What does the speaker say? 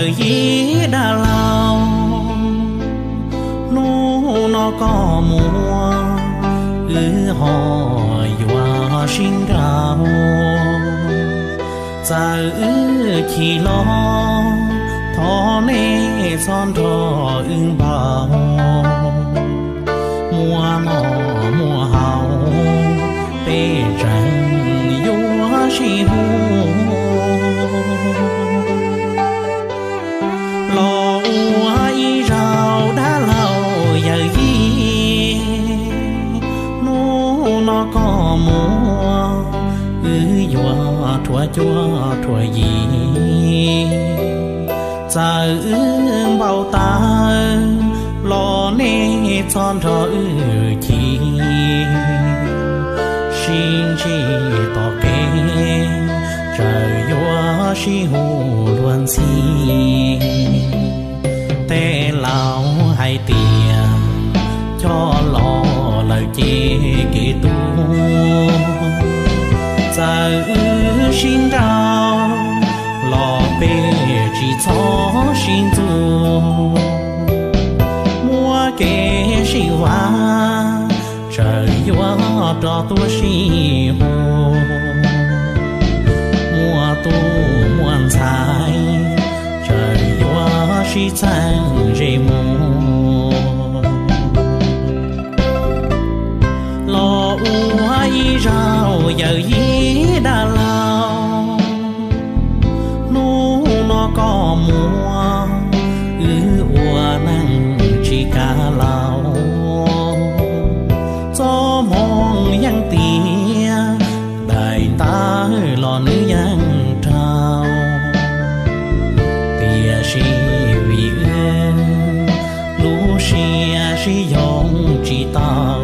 Yawm yij dab laug, hnub no koj mus, wb ho yuav sib nrauj. Txawm wb chim los, thov nej txhob nrog wb npau. Muaj noj muaj haus, peb tseem yuav sib hu. Los ua ib zaug dab laug yawm yij, hnub no koj mus, wb yuav rhuav cuab rhuav yig. Txawm wb npau taws los nej txhob nrog wb chim. Sib ntsib tom kev, txawm yuav sib hu luag ntxhi. Tej laus hais tias, coj los lawm ces kev tuag. Txawm wb sib nrauj los peb tsis txhob sib ntxub. Muaj kev sib vam, txawm yuav rov tuaj sib hu. Muaj tub muaj ntxhais, txawm yuav sib txheeb ze mus. Los ua ib zaug yawm yij dab laug, hnub no koj mus, wb ua neej tsis kav laus. Txoj hmoo yeej tiav, daim ntawv los nws yeej raug. Tiam sis vim wb lub siab sib yoog tsis tau,